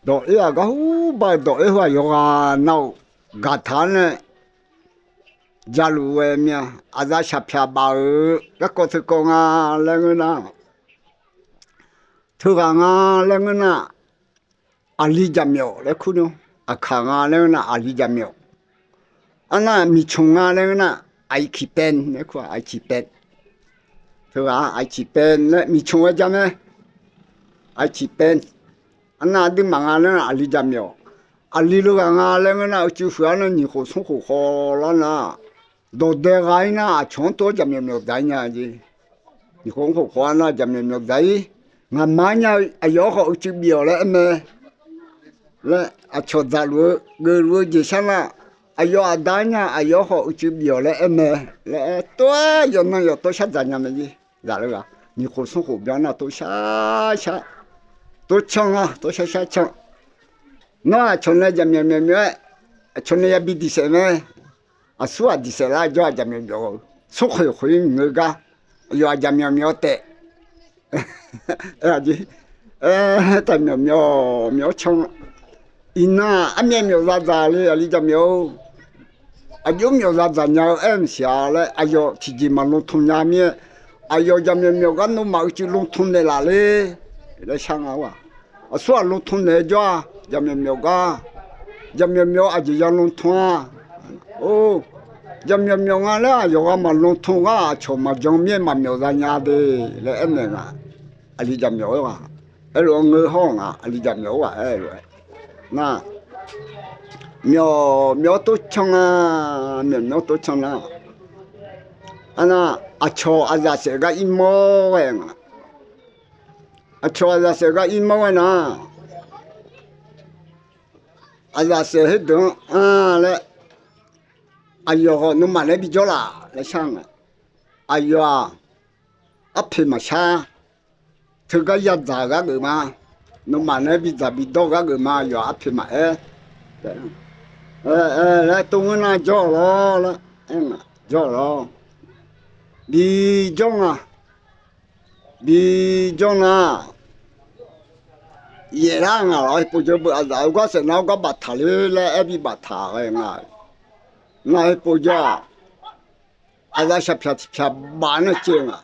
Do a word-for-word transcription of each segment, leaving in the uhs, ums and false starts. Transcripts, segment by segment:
dawq-ir-aq, garhur ba-eu dawq-ir heu-aq, yawqghaq nav-euq gaqtaq-anr nae jaluf ghae mir-a. Aqzaf shaqpyaq baf-euq garkawv teukawv nga laer ngeur nar, teughaq nga laer ngeur nar, aqli jaqmyawf laer kur-awr, aqkaq nga laer ngeur nar, aqli jaqmyawf. Arnar miqcmq nga laer ngeur nar, aqciq paen laer kur-a, aqciq paen. Teughaq-a, aqciq paen laer miqcmq ghae ja mae. Aqciq paen. Arnar aqduimaf nga laer ngeur nar, aqli jaqmyawf. Aqli leughaq nga laer ngeur nar, uicuiv huiq-anr nae nyiq khof smr khof khawf lar nar, dawqdae gha-ir nar, aqcawq-anr tov-aer jaqmyawf myawf dzaq-ir nya jeq. Nyiq khof mr khof khawf-anr nar, jaqmyawf myawf dzaq-ir. Ngaqma-anr nya-eu aqyawf-anr khawf uicuiv bif-awq laer aer mae. Laer aqcawq dzaqluf-eu geufluf-eu jeq shar nar, aqyawf aqda-anr nya aqyawf-anr khawf uicuiv bif-awq laer aer mae. Laer aer tov-aer yawqnan yawqtov shar dzaq nya mae jeq. Zaqleur ghaq nyiq khof smr khof byan nar tov shar shar, tov can-a, tov shar shar can. Nawr aqcawq nae jaqmyawf myawf myawf-aer, aqcawq nae yabi diqsaef mae. Aqsur-aq diqsaef lar jawr-aq jaqmyawf myawf-eu, smr khoeq khoeq-ir ngeur gar, aqyawf-aq jaqmyawf myawf taef. Aer-aq jeq, aer, taqmyawf myawf myawf can. Iqnan-aq armyav myawf za dzaq le, aqli jaqmyawf-or. Aqjox myawf za dzaq nya-eu aer maqsiq-a laer, aqyawf tiqjeq maqlon tmq nya mir-aer, aqyawf jaqmyawf myawf gar nawmaf uicuiv lon tmq naeqlaf le laer shar nga-aq. Aqsur-aq lon tmq naeq-aer jawr-a, jaqmyawf myawf gar, jaqmyawf myawf-eu aqjeq ya lon tmq-a. Or, jaqmyawf myawf nga laer-aq yawqghaq maqlon tmq gar aqcawq maqjan mir-aer maqmyawf za nya de laer aernaeq nga. Aqli jaqmyawf-eu ghaq aerlof-aer ngeur hawr-eu nga, aqli jaqmyawf-eu ghaq aerlof-aer nar, myawf myawf-awr tov can-a, myawf myawf-awr tov can nar, arnar aqcawq aqzaf saef gar irmawr ghae nga. Aqcawq aqzaf saef gar irmawr ghae nar, aqzaf saef khoerdeuq-anr ar laer, aqyawf khawf nawmaf naeq-aer bijawr laf laer shar nga. Aqyawf-aq arpoeq maqshar. Teugar yadzaq-eu ghargeuf ma. Nawmaf naeq-aer bidzaq bidawr-eu ghargeuf ma. Aqyawf-aq arpoeq maqaer laer tov ngeur nar jawr-awq lawr laer aer nga. Jawr-awq lawr. Bijawr nga. Bijawr nar, yaeflar nga lawr. Heupov jawr beu aqzaf-eu gar saef nar-awr gar baftaq le laer aer bi baftaq ghae nga. Nar heupov jawr-aq, aqzaf shaqpyaq tiqpyaq baf-anr nae caev nga.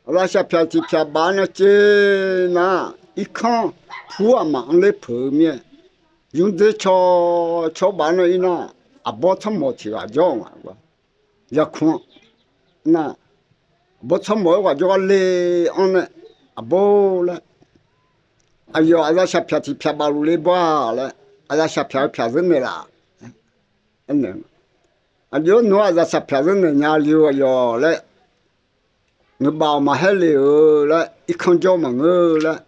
Aqzaf shaqpyaq tiqpyaq baf-anr nae caev nar, irkanr pur aqmaf-anr ler peuq-eu mir-aer, yurdzer caw caw baf-anr nae ir nar, aqbawr tsawrmawq tiq ghaq jawr-eu nga. Yarkmr-anr nar, aqbawr tsawrmawq-aer ghaq jawrgar le-anr nae, aqbawr laer, aqyawf aqzaf shaqpyaq tiqpyaq baf luf le bawr-a laer, aqzaf shaqpyaq-eu pyaq zeur naeqlaf. Aqjox nawq-anr aqzaf shaqpyaq zeur naeq nya le-eu aqyawf laer, ngeurbaf-awq maqhaer le-eu laer, irkanr jawr maqngeur laer,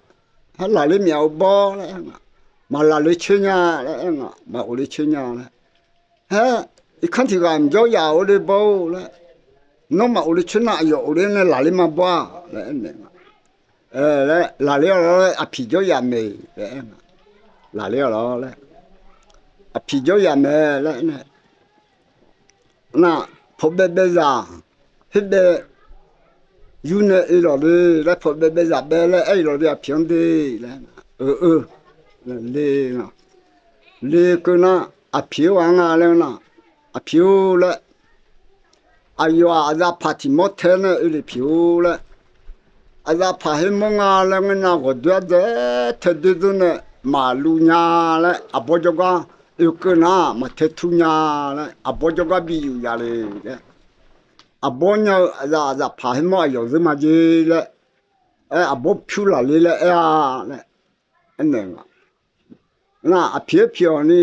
haer laqler myaf-eu bawr laer aer nga. Maqlaqler coer nya laer aer nga. Maqghofler coer nya laer, haer, irkanr tiq ghaq mqjawr yaf-eu le bawr-or laer, nawr maqghofler coer nar aqyawf ghofler nae laqler ma bawr-a laer aernaeq nga. Laer laqler-awq lawr laer, aqpiq jawr yaf mae laer aer nga. Laqler-awq lawr laer, aqpiq jawr yaf mae laer aer nae, nar, pawqbaev baezaq, khoerbaev yur nae oe lawq le laer, pawqbaev baezaq bae laer aer-iq lawq le aqpiq-anr de laer, eu, eu, le nga. Le keuv nar, aqpiq-anr ghaq nga laer nga. Aqpiq-or laer, aqyawf-aq aqzaf paq tiq mawr tae nae oe le piq-or laer, aqzaf paq her mawr nga laer ngeur nar, ghawqdoer-aer dzae tae doer dzeur nae maqluv nya laer, aqbawr jawrgar oekeuv nar maqtae tur nya laer, aqbawr jawrgar bi yuf ya le laer, aqbawr nya-eu aqzaf, aqzaf paq her mawr aqyawf zeur ma jer laer, aer aqbawr pyur laqler laer aer-a laer aernaeq nga. Nar, aqpiq-aer piq-awq ni,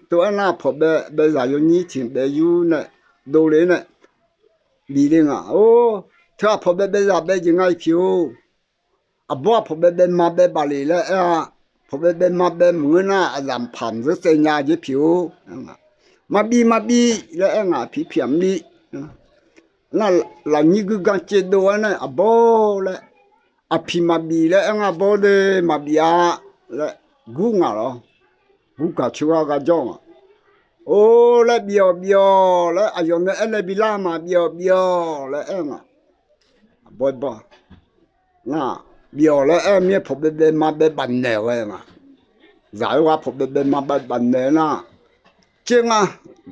tov-aer nar, pawqbaev baezaq yawnyir tiq baev yur nae dovle nae bif le nga. Or, teu-aq pawqbaev baezaq bae jeq nga-iq piq-or. Aqbawr-aq pawqbaev bae ma bae baf le laer aer-a. Pawqbaev bae ma bae maqngeur nar, aqzaf paq mqzeur tsaev nya jer piq-or. Maqbif maqbif laer aer nga. Aqpiq piq-aq mr bi. Nar, lafnyir guiqganq caev dov-aer nae aqbawr laer, aqpiq maqbif laer aer nga. Bawr de, maqbif-a laer gur nga lawr. Gur gaq coer gar gar jawr nga. Or laer, bif-awq bif-awq laer, aqyawf nae aer nae bi lar ma, bif-awq bif-awq laer aer nga. Aqbawr-aer bawr, nar, bif-awq laer aer mir-aer pawqbaev bae ma bae baf naeq ghae nga. Zaq-eu ghaq pawqbaev baev ma baev bafnaeq nar, caer nga.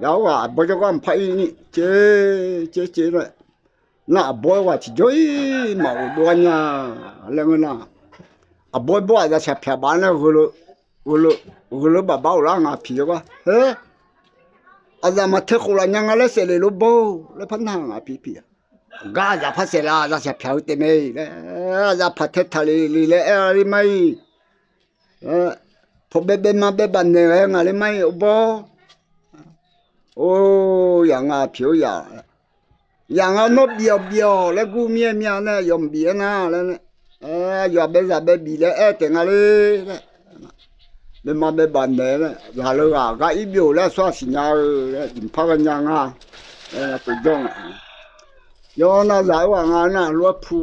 Zaq-eu ghaq aqbawr jawrgar mqpar ir ni caer caer caer nar, nar aqbawr-eu ghaq tiqjawr-ir maqghof dov-ar nya laer ngeur nar, aqbawr-ir bawr-aq zaqsiq pyaq baf nae gheu leu baf bar ghoflar ngaq piq jawrgar, Heu, aqzaf maqtae khof laf nya nga laer saef le lor bawr laer par nar ngaq piq piq-a. Aqgar aqzaf par saef la, zaqsiq pyaq-eu taef mae laer, aqzaf paq tae taqle le laer aer-a ler mar-ir. Pawqbaev baev ma baev bafnaeq ghae ngaq ler mar-ir or bawr. Or, yaq nga piq-or yaq. Yaq nga nawr bif-awq bif-awq laer gur mir-aer mir-a nae yawf mq bif-aer nar laer, aqyawf-aq baev zaq baev bif laer aer taef nga ler laer, baev ma baev bafnaeq laer zaqleu ghaq gar ir byov laer aqsur aqsiq nya-eu laer tiqpar ghae nya nga. Aer, tov jawr nga. Yawnar zaq-eu ghaq nga nar lof-aer pu,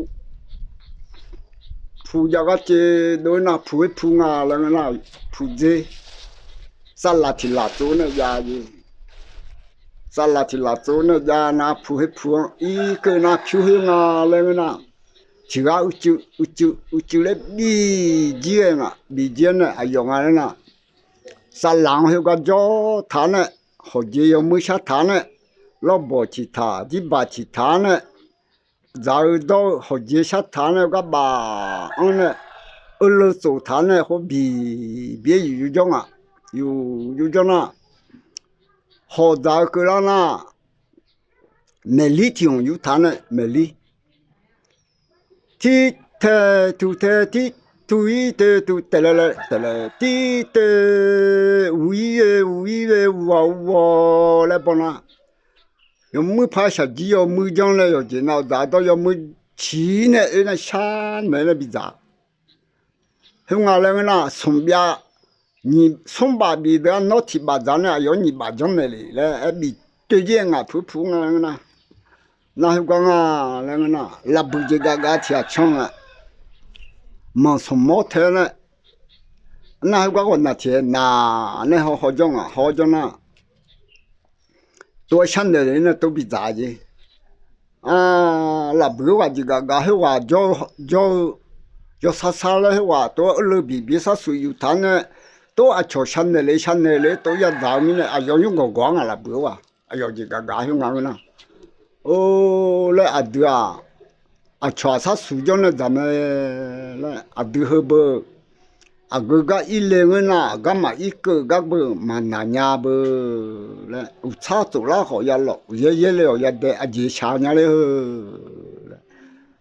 pu jav gar caev dov-ir nar puq-ir pu nga laer ngeur nar, puq dzer, saflaq tiq laf tsov nae jav jeq. Saflaq tiq laf tsov nae jav nar puq her pu-anr irkeuv nar pyur her nga laer ngeur nar, tiq ghaq uicuiv uicuiv uicuiv laer bif jir ghae nga. Bif jir-aer nae aqyawf nga laer nar, saflaq-anr heugar jawr taq-ar nae, hawqjeq yawmuir shar taq-ar nae, lawrbawq ciqtaq jirbaq ciqtaq-ar nae, dzaq-eu dawr-eu hawqjeq shar taq-ar nae gar baf-anr nae, eurleu tsof taq-ar nae khoer biq byaer yuf yur jawr nga. Yuf yur jawr nar, hawq dzaq-eu keuvlar nar, maeqlir tiq hmq yur taq-ar nae maeqlir tir tae tuq tae tir tuq ir tae tuq taeqlae lae taeqlae tir tae uq ir ve uq ir ve uq ghaq uq ghawq laer baw nar, yawmuir par shaqjir yawmuir janr laer yawqjeq nav-eu dzaq dawr yawmuir ciq nae oer nae sharnaeq laer bidzaq. Khoernga laer ngeur nar, smq byav nyiq smr baf bif deuq-anr nawr tiq baf dzaq nae aqyawf-anr nyiq baf janrnaeq le laer aer bif toeq jir-aer ngaq puq-aer puq nga laer ngeur nar, nar khoergar nga laer ngeur nar, lafbuiq jeq gafgav tiq ghaq canr nga. Manq smq mawr tae-aer nae, nar khoergar ghawqnaq tiq-aer naq nae haw haw jawr ngaq haw jawr nar, tov-aer sharnaeq le nae tov bidzaq jeq. Lafbuiq khoerghaq jeq gafgav khoerghaq jawr-eu, jawrsar sar laer khoerghaq tov-aer eurleu bif byaer sharsuq yuf taq-ar nae, tov aqcawq sharnaeq le sharnaeq le tov yadzaq-eu mirnae aqyawf nymr gawqgawq-ar ngaq lafbuiq khoerghaq aqyawf jeq gafgav khoernga ngeur nar, or laer aqdui-aq, aqcawq-aq sharsuq jawr nae dzaq mae laer aqdui heubeu, aqgeu gar ir le ngeur nar, aqgar maqir keuv gar beu maqnaq nya beu laer, uqtsar tsoflar khawf ya lawf, uqyaer yaer le-awq ya dae aqjeq shaq nya ler-eu laer,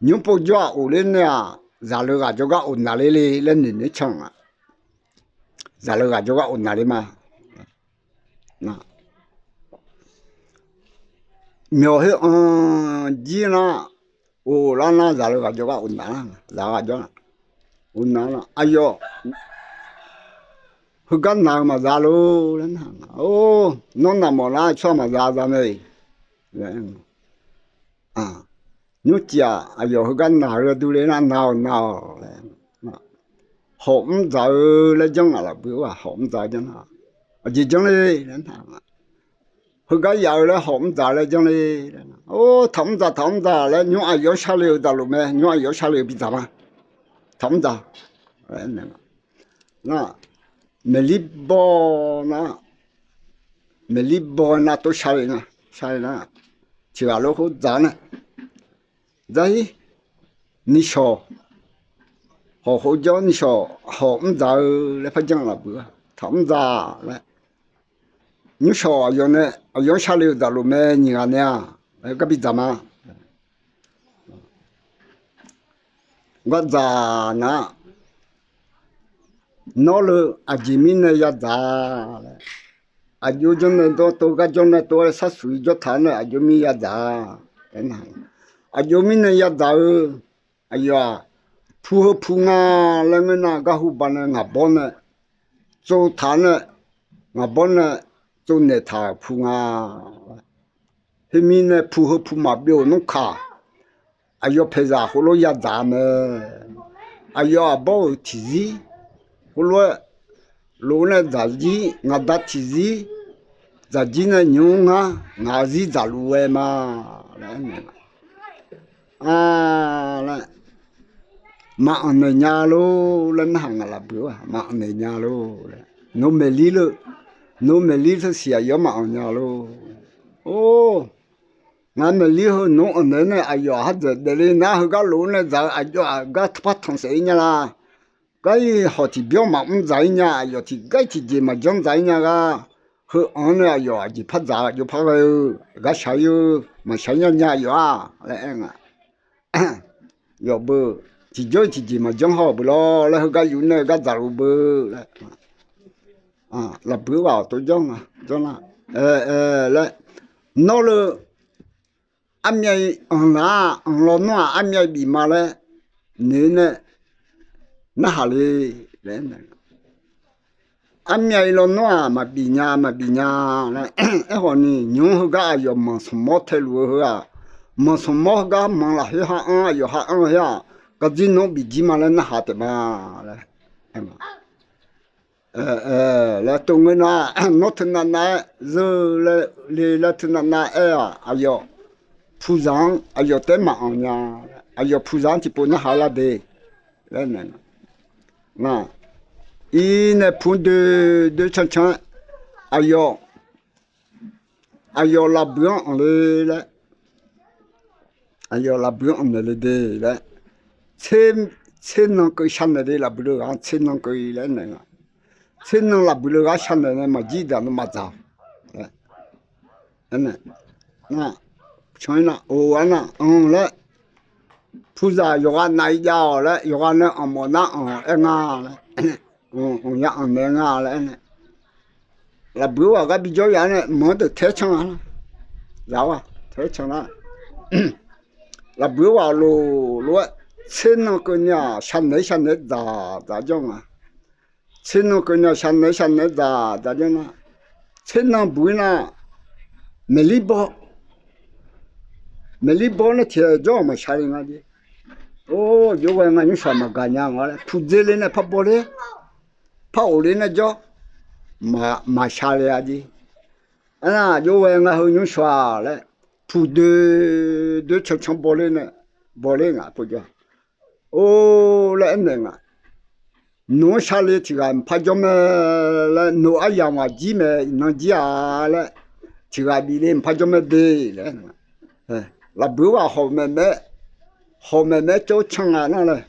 nymr pov jawr-aq of ler nae-aq, zaqleu ghaq jawrgar of naq ler le laer noeq noeq can-aq, zaqleu ghaq jawrgar of naq ler ma. Myawq khoer anr jir nar, of lar nar zaqleu ghaq jawrgar of naq lar, zaqghaq jawr nar, of naq lar aqyawf heugar naq-eu maqza lor laer nar, or, nawr naq mawf lar tsawrhaq maqza za mae. Nymrcif-aq aqyawf heugar naq-eu durler nar, naq-awq naq-awq laer, hawq mr dzaq-eu laer janr ngaq lafbuiq-aq, hawq mr dzaq-eu janr nar, aqjeq janr le laer nar, heugar yaf-eu laer hawq mr dzaq laer janr le laer nar, or, taq mr dzaq taq mr dzaq laer nymr aqyawf-anr shar le-euq dzaqluf mae, nymr aqyawf-anr shar le-eu bidzaq ma. Taq mr dzaq nar, maeqlir baw nar, maeqlir baw nar tov shar le nga, shar le nar, tiq ghaq lof khoer dzaq nae, dzaq-ir, nishawq, hawq khoer janr nishawq hawq mr dzaq-eu laer par janr lafbuiq-a, taq mr dzaq laer, nymrshawq aqyawf nae aqyawf-anr shar le-euq dzaqluf mae nyiq ghaq nae-aq, gar bidzaq ma. Gar dzaq nar, nawr leu aqjeq mirnae yadzaq laer, aqjox janr nae dawr tov gar janr nae tov-aer sharsuq-ir jawr taq-ar nae aqjox mir yadzaq. Aqjox mirnae yadzaq-eu, aqyawf-aq, pu heu pu nga laer ngeur nar, garhu ba nae ngaq bawr nae tsov taq-ar nae, ngaq bawr nae tsov naeq taq-euq pu nga. Khoermirnae pu heu pu maqbyov-euq nmr kaq, aqyawf paeqzaq khoerlof yadzaq mae. Aqyawf aqbawr-euq tiqzir khoerlof-aer lof-aer nae dzaqzir ngaqda tiqzir, dzaqzir nae nymr ngar ngaq-euq zir dzaqluf ghae ma laer aer naeq-a laer, maqanq naeq nya lor laer narhaq ngaq lafbuiq-aq, maqanq naeq nya lor laer. Nawr maeqlir lor, nawr maeqlir teu siq aqyawf-anr maqanq nya lor. Or, ngaq maeqlir heu nawq-anr anq naeq-aer nae aqyawf-aq khar dzaeq daefle nar, heugar lof-aer nae dzaq-eu aqjox-aq gar taqpar tanq saef-ir nya la. Gar-ir hawq tiqbyan maqmr dzaq-ir nya, aqyawf tiqgar-ir tiqjeq maqjanr dzaq-ir nya gar, heu-anr nae aqyawf aqjeq par dzaq-eu aqjox par ghae-eu, gar shaq-ir-eu, maqshaq-ir nya nya aqyawf-aq laer aer nga. Yawf beu, tiqjawr-ir tiqjeq maqjanr haw-euq beu lawr laer, heugar yuf nae gar dzaqluf beu laer. Lafbuiq-eu ghaq-awq tov janr nga, janr nar, laer, nawr leu armyav-ir anqlar, anqlaw nawr-aq armyav-ir bif ma laer noeq nae narhaq le laer. Armyav-ir lawnmr-aq maqbif nya, maqbif nya laer. Aerkhawf ni nymq-mr heugar aqyawf manq smq mawr taeluf-eu heu-aq, manq smq mawr heugar manq lafkhoer ha anr, aqyawf ha anr-eu her-aq, gardzir nawr bif jir ma laer narhaq taef ma laer. Laer tov ngeur nar, nawr teunav nav-aer zeur le laer teunav nav-aer-aq, aqyawf puqzaq-anr aqyawf taef-aer maqanq nya. Aqyawf puqzaq-anr tiqpov narhaq lar de laer nae, ir nae pu doe doe cancan-aer, aqyawf, aqyawf lafbuiq-anr anq le laer, aqyawf lafbuiq-anr anq naeq le de laer, tser nan keuv sharnaeq de, lafbuiq le ghaq-anr tser nan keuv laer nae nga. Tser nan lafbuiq le ghaq sharnaeq nae maqjir daq nawmaf dzaq-awq. Nar, can-ir nar, or, arnar anq laer, puqzaq yawqghaq nav-ir jav-awq laer, yawqghaq nae anq mawf nar anq aer nga laer, anq ya anq naeq nga laer aer nae, lafbuiq-eu ghaq gar bijawr yaf-aer nae manq-anr deuq tae-aer can-a nar, zaq-awr-aq tae-aer can nar, lafbuiq-eu ghaq loq lof-aer tser nan keuvni-aq sharnaeq-aer sharnaeq-aer dzaq dzaq janr nga. Tser nan keuvni-aq sharnaeq-aer sharnaeq-aer dzaq dzaq janr nar, tser nan buq-ir nar, maeqlir baw, maeqlir baw nae tiq ghaq jawr-awq maqshar le nga jeq. Or, jov ghae nga nymrshaq maqgaq nya nga laer puqdzer le nae par baw ler, par of ler nae jawr, maqshar le-a jeq. Arnar jov ghae nga heu nymrshaq laer, puqdoe doe cancan baw ler nae, baw ler ngaq pov jawr. Or laer aernaeq nga. Nawq-anr shar le tiq ghaq mqpar jawr mae laer, nawq aryamq ghaq jir mae, iqnan jir-a laer, tiq ghaq bif le mqpar jawr mae de laer. Lafbuiq-eu ghaq hawq maeqmaeq-aer, hawq maeqmaeq-aer cawv can nga nar laer.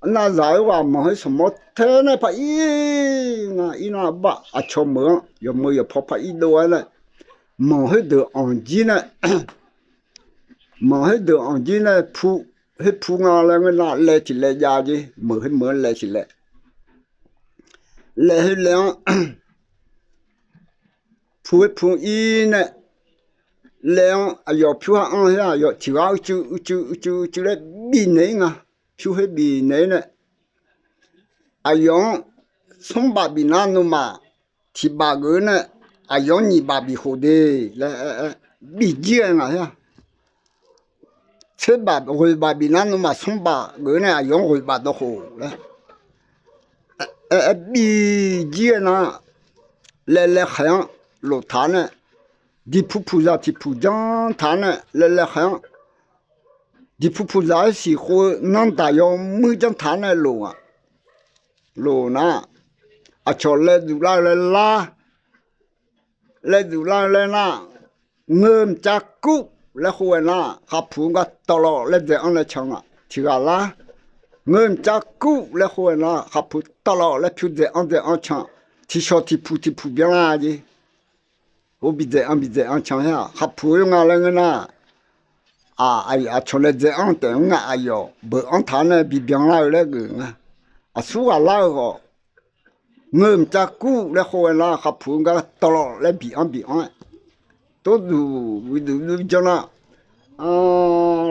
Arnar zaq-eu ghaq manq khoer sanqmawr tae nae par ir nga, ir nar bar aqcawq meuq-anr yawqmeuq yawqpaw par ir dov-aer nae, manq khoerdeuq anq jir nae, manq khoerdeuq anq jir nae pu, khoer pu nga laer ngeur nar laev tiq laev jav jeq, meuq khoer meuq-anr laev tiq laev, laev khoer laev-anr pu khoer pu ir nae, laev-anr aqyawf pyur ha anr her-aq, aqyawf tiq ghaq uicuiv uicuiv uicuiv uicuiv laer bifnaeq-ir nga. Pyur khoer bifnaeq-ir nae, aqyawf-anr smr baf bif nar nawmaf tiq baf geuf-eu nae, aqyawf-anr nyiq baf bif khof de laer bif jir-aer ngaq her-aq. Tser baf ghoeq baf bif nar nawmaf smr baf geuf-eu nae aqyawf-anr ghoeq baf dawv khof laer aer bif jir-aer nar, laev laev khaeq-anr lof taq nae, diqpu puqzaq tiqpuq janr taq nae laev laev khaeq-anr, diqpu puqzaq-aer siqkhov-eu nanrdaq yawmuir janr taq nae lof-aq, lof nar, aqcawq laev zuf lar-eu laer lar, laev zuf lar-eu laer nar, ngeur mqcav kur laer khoer ghae nar, khaqpuq-eu gar tawvlawv laer dzae-anr nae can-aq tiq ghaq lar. Ngeur mqcav kur laer khoer ghae nar, khaqpuq tawvlawv laer pyur dzae-anr dzae-anr can, tiqshawq tiqpuq tiqpuq byanlar jeq. Or bidzae-anr bidzae-anr can her-aq, khaqpuq-eu nga laer ngeur nar, aqcawq laev dzae-anr taef-anr nga, aqyawf beuq-anr taq-anr nae bibyan lar-eu laer geuf nga. Aqsur ghaq lar-eu khawf, ngeur mqcav kur laer khoer ghae nar, khaqpuq-eu gar tawvlawv laer bif-anr bif-anr-aer, tov duq bi duq bi janr nar,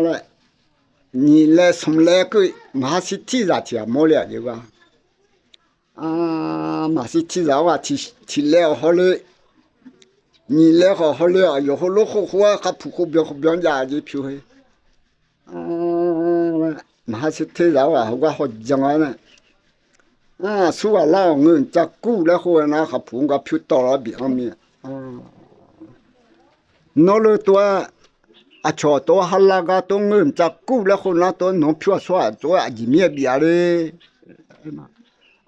laer nyiq laev smq laev keuv maqha sir tirzaq tiq ghaq mawr le-aq jeq gar. Maqsir tirzaq-awr ghaq tiq laev-awq hawle, nyiq laev khawf hawle-awq, aqyawf heulof khof khof-aer khaqpuq khov byan khov byan jav jeq pyur her. Maqha sir terzaq-awr ghaq heugar hawjan-awr nae, aqsur ghaq lar-awq ngeur mqcav kur laer khoer ghae nar, khaqpuq-anr gar pyur tawvlawv-aer bif-anr mir-a. Nawr leu tov-aer aqcawq tov-aer halar gar tov ngeur mqcav kur laer khoernar tov-aer nawq-anr pyur-aq tsawrhaq tov-aer aqjeq mirnae bif-a le.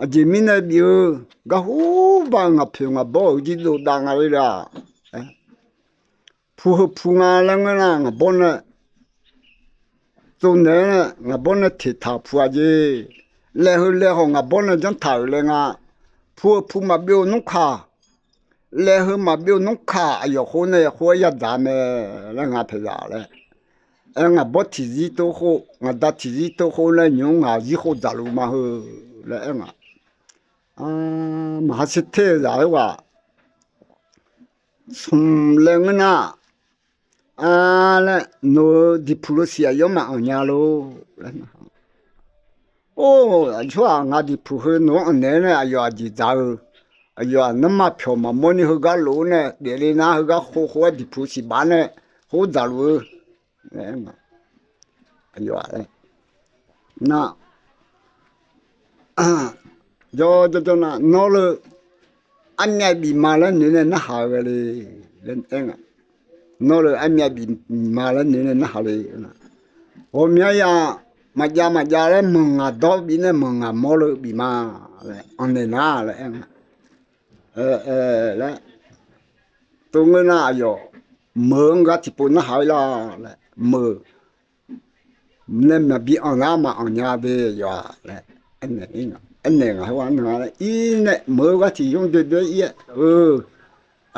Aqjeq mirnae bif-eu garhu ba-eu ngaq poeq ngaq bawr-euq jir dovdav nga le-aq. Pu heu pu nga laer ngeur nar ngaq bawr nae tsovnaeq-aer nae ngaq bawr nae teqtaq puq-a jeq. Laeq heu laeq hawq ngaq bawr nae janr taq-euq laer nga. Pu heu pu maqbyov nmr kaq, laeq heu maqbyov nmr kaq aqyawf khoer nae khoer-aer yadzaq mae laer nga paeqzaq laer. Aer ngaq bawr tiqzir tov khoer ngaq da tiqzir tov khoer laer nymq-mr ngaq zir khoer dzaqluf ma heu laer aer nga. Maqha sher ter-eu zaq khoerghaq smq laer ngeur nar-aq, laer nawq-euq diqpuq losiq aqyawfmaf anq nya lor laer. Or, aqcawq-aq ngaq diqpuq heu nawq-anr anqnaeq-aer nae aqyawf aqjeq dzaq-eu, aqyawf-aq nanrma pyawq maqmawr ni heugar lof-aer nae daefle nar heugar khov khov-aer diqpuq siq baf nae khoer dzaqluf-eu. Nar, jawr jawr jawr nar, nawr leu armyav bif ma laer noeq nae narhaq-eu ghae le laer aer nga. Nawr leu armyav bif ma laer noeq nae narhaq le. Ghawqmya ya maqjav maqjav laer manqngaq dawr bif nae manqngaq mawr leu bif ma laer anqnaeq nar laer aer nga. Laer, tov ngeur nar aqyawf meuq-anr gar tiqpov narhaq-ir lar laer meuq nae maqbi anq nar maqanq nya de yawf-aq laer aernaeq nga. Aernaeq nga heughaq-anr nga laer ir nae meuq-eu gar tiq yawr doe doe ir-aer-eu,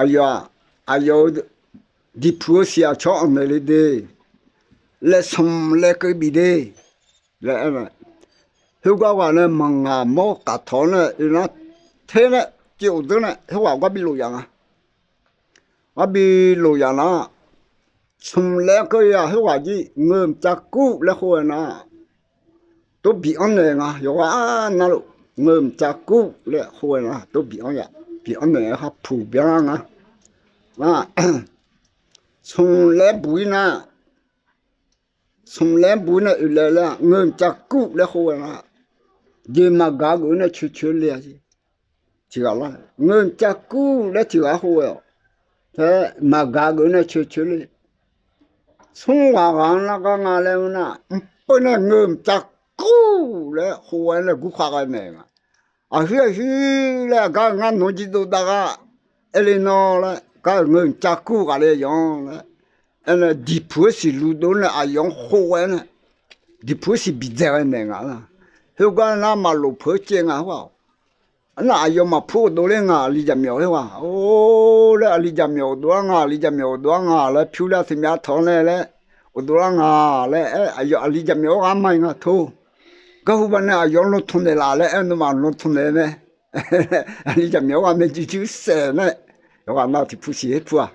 aqyawf-aq, aqyawf-euq diqpuq-eu siq aqcawq-anr anqnaeq le de laer smq laer keuv bif de laer aer-eu. Khoergar ghaq nae manqngaq mawr kaq tawq-awr nae oe nar ter nae civ of dzeur nae khoerghaq gar bi lof yaf nga. Gar bi lof yaf nar, smq laer keuv-a khoerghaq jir ngeur mqcav kur laer khoer-aer nar, tov biq-anr naeq nga. Yawqghaq nar luf ngeur mqcav kur laer khoer-aer nar tov biq-anr ya, biq-anr naeq-aer khar puq byanlar nga. Smq laer buq-ir nar, smq laer buq-ir nae oeq laer laer ngeur mqcav kur laer khoer-aer nar, jeq maqgaq geuf-eu nae coeq coeq le-a jeq. Tiq ghaq lar ngeur mqcav kur laer tiq ghaq khoer-aer-awq. Taef maqgaq geuf-eu nae coeq coeq le. Smr ghaq ghaq-anr lar gar nga laer ngeur nar, mqpeuv nae ngeur mqcav kur laer khoer-aer nae gur khar ghae naeq nga. Aqhuir aqhuir laer aqgar ngar nawq-anr jir dovdav gar aer le nawr laer gar ngeur mqcav kur ghaq le yawq-anr laer aer nae diqpuq-aer siq luf dov nae aqyawf-anr khoer-aer nae diqpuq-aer siq bidzae ghae naeq nga lar. Khoergar nar maqlof peuq-aer caev nga khoer-aq. Arnar aqyawf maqpur uqdov ler nga aqli jaqmyawf khoerghaq. Or laer aqli jaqmyawf uqdov-ar nga, aqli jaqmyawf uqdov-ar nga laer pyur laer teu myav tawq-anr nae laer uqdov lar nga laer aer, aqyawf aqli jaqmyawf-ar ghaq ma-ir nga tor. Garhu baqnae aqyawf-anr lan tmq naeq laf laer aer, nawmaf lan tmq naeq mae. Aqli jaqmyawf-ar ghaq mae jirjir saef nae, yawqghaq nav tiqpuq siq her pu-aq.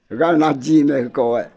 Heugar nav jir mae heukawv-aer.